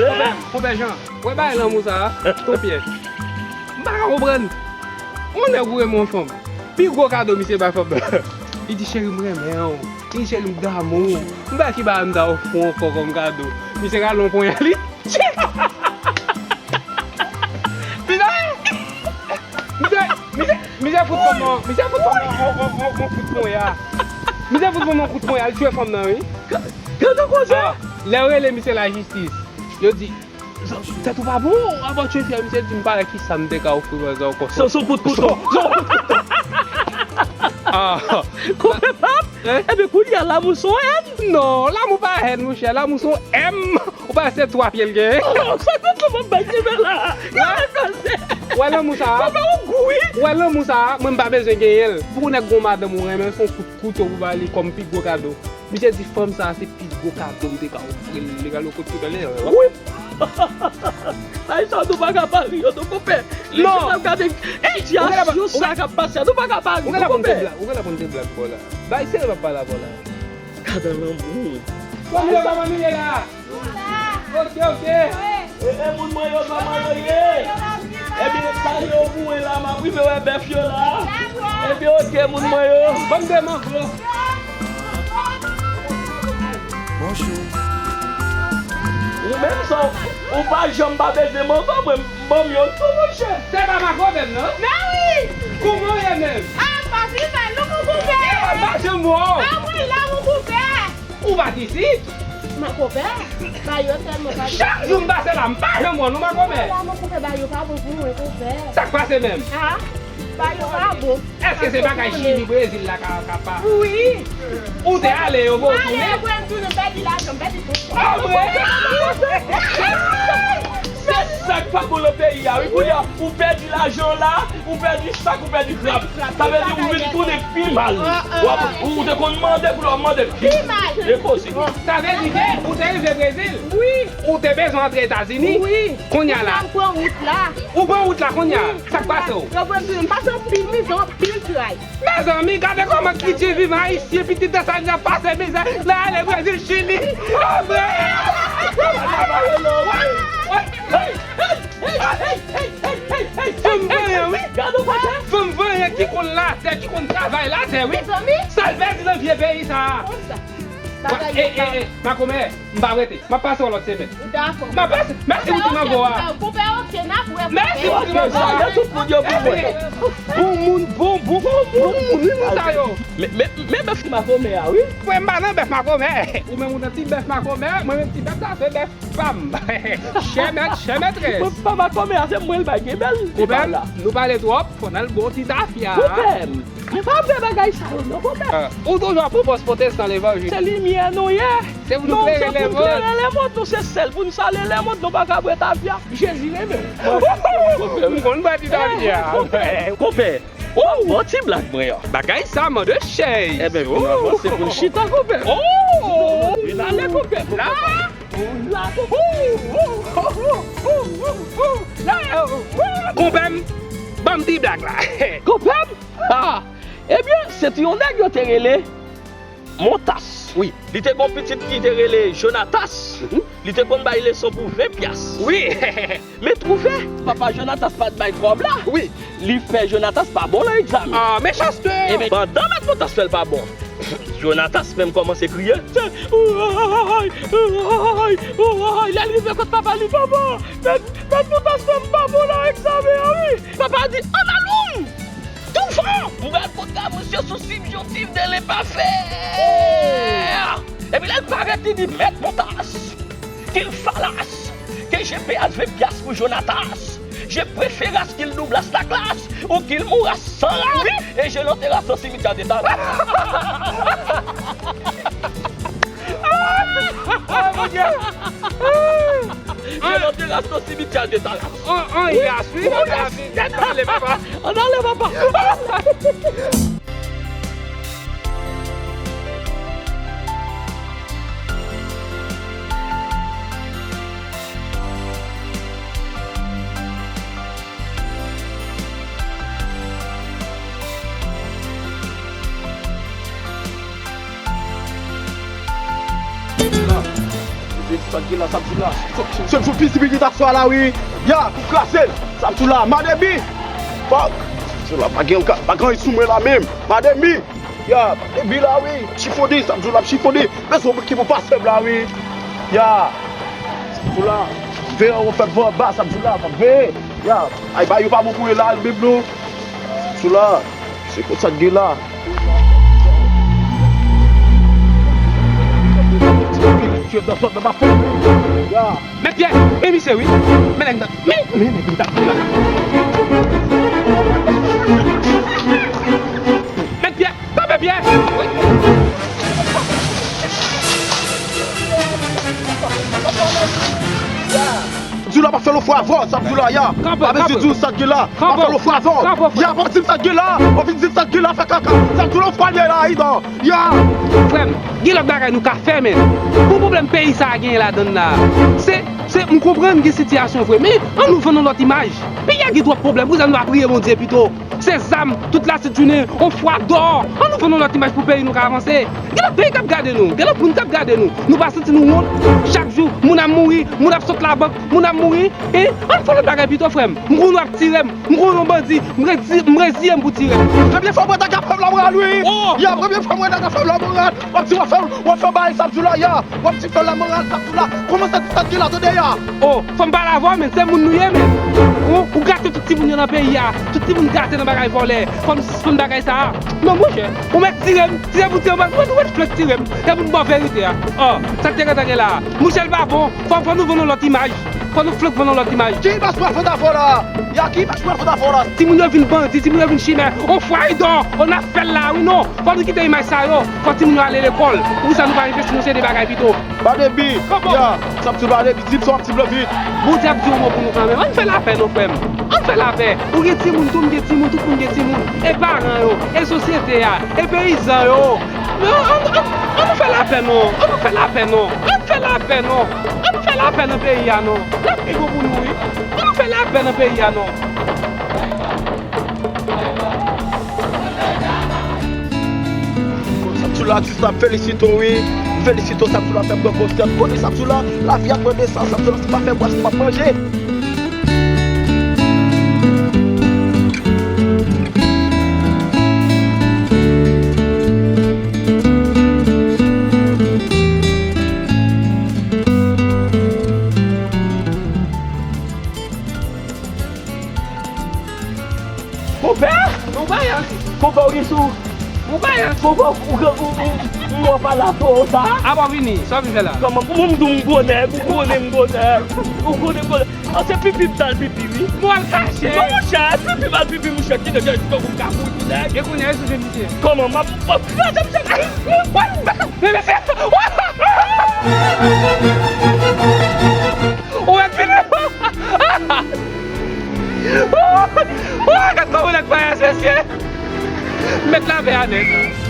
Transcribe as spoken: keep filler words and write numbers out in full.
Konpè, konpè Jan, wè bagay lanmou sa a, tanpyè. M pa ka konprann. Yon nèg ou renmen yon fanm. Pi gwo kado misye bay fanm nan. Li di, "Cheri, m renmen w." Li di, "Cheri, m damou w." M pa ki bagay m ta ofri w ankò kòm kado. Misye rale yon ponya, li. Misye, misye, misye, misye fout fanm nan, misye fout fanm nan, on, on, on, on kout ponya. Misye fout fanm nan kout ponya, li tchwe fanm nan, wi. Gade konsa. Ah, lè yo rele misye lajistis, yo di, "Tèt ou pa bon, w ap tchwe fi a." Misye di, "M pa wè kisa m te ka ofri manzè ankò." Se, se yon kout kouto. Se yon kout kouto. Ah. Konpè pap. Hein? Ebyen, kounye a, lanmou se yon èn. Non, lanmou pa èn, monchè. Lanmou se yon M. Ou pa se twa pye l gen. Oh, sa te fè m ap bay ti men la. Gade pase. Wè lanmou sa a. Konpè ou gou, wi. Wè lanmou sa a, mwen m pa bezwen genyen l. Pou nèg gon madanm ou renmen, se yon kout kouto pou ba li kòm pi gwo kado. Misye di fanm sa a se pi gwo kado m te ka ofri l. Li gade kout kouto li. Wi. Ay, sa nou pa ka pale yo, nou konpè. Non. Lè ap gade sitiyasyon sa k ap pase, nou pa ka pale, nou konpè. Ou gen la pou n te blag, ou gen la pou n te blag bò la. Bay serye m ap pale avè w la. Gade lanmou. Kòman yo, kòman nou ye la? Ok, ok. E, e, moun mwen yo, kòman yo ye? Ebyen, sa yo pou mwen la, m ap rive wè bèf yo la. Ebyen, ok, moun mwen yo. Ban m de mango. Bonjou. Ou menm sa, ou pa janm pa bezwen mango, mwen, ban m youn tou, monchè. Se pa makomè m, non? Men wi! Kouman w ye menm? A, pa pi mal, non, mon konpè? E, m pa janm wè w. A, mwen la, mon konpè. Ou pa t isit? Makomè, bagay yo tèlman pa bon. Chak jou m pase la, m pa janm wè w, non, makomè? Mwen la, mon konpè, bagay yo pa bon pou mwen, konpè. Sa k pase menm? A? Bagay yo pa bon. Èske se bagay chimi Brezil la ka, ka pa? Wi. Ou te ale, yo voye w tounen? Mwen ale, yo voye m tounen, m pèdi lajan, m pèdi tout. Ah, mwen! Se sa k pa bon nan peyi a, wi. Kounye a, ou pèdi lajan w la, ou pèdi sak, ou pèdi krab. Sa vle di ou vin tounen pi mal. W ap, ou te konn mande pou w mande pi mal. E koze. Sa vle di ke ou te rive Brezil? Wi. Ou te bezwen antre Etazini? Wi. Kounye a la. Sa m pran wout la. Ou pran wout la kounye a? Wi. Sa k pase w? Yo pran m tounen, m pase anpil mizè, anpil tray. Mezanmi, gade kòman kilti vivan ayisyen, pitit de sa n ap pase mizè, nan ale Brezil, Chili. Oh, mwen! Fanm vanyan, wi. Fanm vanyan ki konn latè, ki konn travay latè, wi. Sa l pèdi nan vye peyi sa a. E, e, e, makomè. M pa rete. M ap pase w lòt semèn. Dakò. M ap pase. Mèsi pou ti mango a. Konpè, oke, n ap wè, konpè. Mèsi pou ti mango a. Salye tout moun yo pou mwen. Bon moun, bon, bon, bon moun, wi, moun sa yo. Men, men, men bèf makomè a, wi. Mwen, m pa nan bèf makomè. Ou menm ou nan ti bèf makomè, mwen menm ti bèf sa se bèf pa m. Chè mèt, chè mètrès. Mwen pa makomè a, se mwen l bay gen bèl. Konpè, nou pale twòp, fò n al bon ti tafya. Konpè m. Men pa vle bagay sa yo non, konpè. Ah, ou toujou ap pran pòz pwotestan levanjil. Se limyè nou ye. Se pou nou klere lemonn. Non, se pou n klere lemonn, nou se sèl pou n sale lemonn, nou pa ka bwè tafya. Jezi renmen w. M konn bwè ti tafya. Konpè, konpè. Oh, bon ti blag mwen an. Bagay sa mande chèz. Ebyen, vin avanse pou n chita, konpè. Oh! Vin ale, konpè. La. La, konpè. Konpè m, ban m ti blag la. Konpè m? Ha! Ebyen, se te yon nèg yo te rele Montas. Wi. Li te gon pitit ki te rele Jonatas. Mhm. Li te konn bay leson pou ven pyas. Wi. Men twouve, papa Jonatas pa t bay kòb la. Wi. Li fè Jonatas pa bon nan egzamen. Ah, mechanste! Ebyen, pandan mèt Montas fè l pa bon, Jonatas menm kòmanse kriye. Woy, woy, woy, woy. Lè l rive kot papa li, papa, mèt, mèt Montas fè m pa bon nan egzamen an, wi. Papa di, ann al ou m! Touvan! M pral kontre misye sou sibjonktif de lenpafè! Oh! Epi lè l parèt, li di, mèt Montas, qu'il fallait que je paye vingt piastres pour Jonatas, je préfère qu'il double la classe ou qu'il mourra sans la vie et je l'enterre au cimetière de Talas. Ah, mon Dieu! Je l'enterre au cimetière de Talas. An, an, yas, wi, an, yas, wi. Ann ale, papa. Ann ale, papa. Sa k gen la, sa m di la. Se, se, se jou pisi piti ta swa la, wi. Ya, pou kraze l. Sa m di la, Madebi. Fòk. Sa m di la, pa gen, pa gen anyen sou mwen la menm. Madebi. Ya, Madebi la, wi. Chifonnen, sa m di la, chifonnen. Men se yon ki pou pase m la, wi. Ya. Sa m di la. Veye w fè van anba, sa m di la, fòk veye. Ya. Ay, ba yo pa bon pou yo la, menm non. Sa m di la. Se konsa k gen la. Mèt Pyè, men misye wi. Men nèg nan, men, men nèg nan. Mèt Pyè, kanpe Pyè. Djula pa fè l yon fwa avè w, sa Djula ya. Kanpe, pa bezwen kanpe. Di w sa k gen la. Pa fè l yon fwa avè w. Kanpe, kanpe, frè. Ya, pa di m sa k gen la. Ou vin di m sa k gen la, fè kaka. Sa Djula yon fwa l ye la, Idan. Ya. Frè m, gen lòt bagay nou ka fè, men. Pou pwoblèm peyi sa a genyen ladann la, se, se, m konprann gen sitiyasyon vre, men ann nou vann yon lòt imaj. Peyi a gen twòp pwoblèm, pou sa nou pa priye Bondye pito. Se zam, tout lasent jounen, on fwa dò. Ann nou vann yon lòt imaj pou peyi nou ka avanse. Gen lòt peyi k ap gade nou, gen lòt moun k ap gade nou. Nou pa santi nou wont? Chak jou, moun ap mouri, moun ap sot labank, moun ap mouri. Hein? Ann fè lòt bagay pito, frè m. M konnen w ap tire m, m konnen w bandi, m rezi-, m reziye m pou tire m. Premye fwa mwen ta ka fè m lamoral, wi. Oh! Ya, premye fwa mwen ta ka fè m lamoral. W ap di w ap fè, w ap fè bagay sa Djula ya. W ap di fè lamoral sa Djula. Kòmanse di sa Djula, tande ya. Oh, fò m pale avè w, men se moun nou ye, men. Ou, ou gate tout timoun yo nan peyi a. Tout timoun gate nan bagay vòlè. Fò m sispann bagay sa a. Non, monchè, ou mèt tire m. Si se pou tire m, ou mèt, ou mèt flank tire m. Se pou m ba w verite a. Oh, sa k te gentan gen la a. Monchè, l pa bon. Fò, fò nou vann yon lòt imaj. Fò nou flank vann yon lòt imaj. Ki imaj mwen vann avè w la? Ya, ki imaj mwen vann avè w la? Timoun yo vin bandi, timoun yo vin chimè. On fwa Idan, on ap fè l la, wi, non. Fò nou kite imaj sa yo. Fò timoun yo ale lekòl. Poukisa nou pa reflechi nan seri de bagay pito? Madebi, ya, sa m di Madebi, di m sa w ap di m lan vit. Bondye ap di yon mo pou nou kanmenm. Ann fè lapè non, frè m. Ann fè lapè. Ou gen timoun tou, m gen timoun, tout moun gen timoun. E paran yo, e sosyete a, e peyizan yo. Non, ann, ann, ann nou fè lapè non. Ann nou fè lapè non. Ann fè lapè non. Ann nou fè lapè nan peyi a non. L ap pi bon pou nou, wi. Ann nou fè lapè nan peyi a non. Sapsula, atis la, m felisite w, wi. M felisite w, Sapsula, fè m pran konsèp. Konnen Sapsula, lavi a mande sa, Sapsula, si m pa fè bwa, si m ap manje. Konpè? Bon bagay. Konpè, ou gen sou? Bon bagay. Konpè, ou gen, ou, ou, ou wè pa la to sa? Apa w vini, sa w vin fè la? Kòman, pou mwen, m di w m gwo nèg, ou konnen m gwo nèg, ou konnen m gwo nèg. An, se pipi m t al pipi, wi. Bon, al kache. Non, monchè, pipi m al pipi, monchè, ki nèg, ki nèg, ou ka kouri, nèg. E kounye a, e sou jèn misye. Kòman, m ap, m ap kraze, monchè. Men mesye. Ou mèt vini. Gad kòman nèg payas, mesye. Mèt lave a nèg.